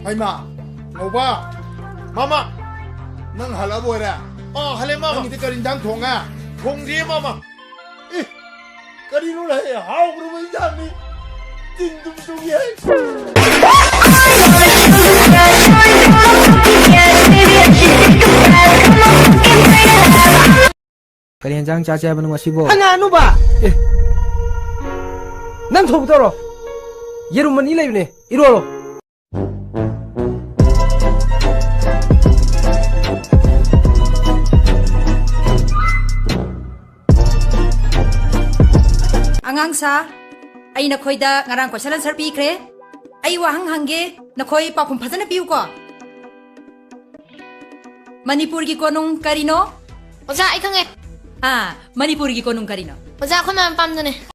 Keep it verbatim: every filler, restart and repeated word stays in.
ꯍꯩꯃꯥ, ꯉꯧꯕ꯫ ꯃꯥꯃ, ꯅꯪ ꯍꯜꯂꯛꯑꯕ ꯑꯣꯏꯔꯦ? ꯑꯥ, ꯍꯜꯂꯦ, ꯃꯥꯃ꯫ ꯅꯪꯒꯤꯗꯤ ꯀꯔꯤ ꯏꯟꯖꯥꯡ ꯊꯣꯡꯉꯦ? ꯊꯣꯡꯗ꯭ꯔꯤꯌꯦ, ꯃꯥꯃ꯫ ꯑꯦ, ꯀꯔꯤꯅꯣ ꯂꯩ? ꯍꯥꯎꯈ꯭ꯔꯕ ꯏꯟꯖꯥꯡꯅꯤ꯫ ꯇꯤꯟ ꯗꯨꯝ ꯆꯨꯡꯏ ꯍꯦ꯫ ꯀꯔꯤ ꯌꯦꯟꯖꯥꯡ ꯆꯥꯁꯦ ꯍꯥꯏꯕꯅꯣ ꯉꯁꯤꯕꯣ? ꯍꯪꯉꯛꯑꯅꯨꯕ! ꯑꯦ! ꯅꯪ ꯊꯣꯛꯄ ꯇꯧꯔꯣ꯫ ꯌꯦꯔꯨꯝ ꯑꯅꯤ ꯂꯩꯕꯅꯦ, ꯏꯔꯣꯜꯂꯣ꯫ ꯑꯉꯥꯡ ꯁꯥ, ꯑꯩ ꯅꯈꯣꯏꯗ ꯉꯔꯥꯡ question answer ꯄꯤꯈ꯭ꯔꯦ꯫ ꯑꯩ ꯋꯥꯍꯪ ꯍꯪꯒꯦ, ꯅꯈꯣꯏ ꯄꯥꯎꯈꯨꯝ ꯐꯖꯅ ꯄꯤꯌꯨꯀꯣ꯫ ꯃꯅꯤꯄꯨꯔꯒꯤ ꯀꯣꯅꯨꯡ ꯀꯔꯤꯅꯣ? ꯑꯣꯖꯥ, ꯑꯩ ꯈꯪꯉꯦ꯫ ꯑꯥ, ꯃꯅꯤꯄꯨꯔꯒꯤ ꯀꯣꯅꯨꯡ ꯀꯔꯤꯅꯣ? ꯑꯣꯖꯥ, ꯑꯩꯈꯣꯏ ꯃꯌꯥꯝ ꯄꯥꯝꯗꯅꯦ꯫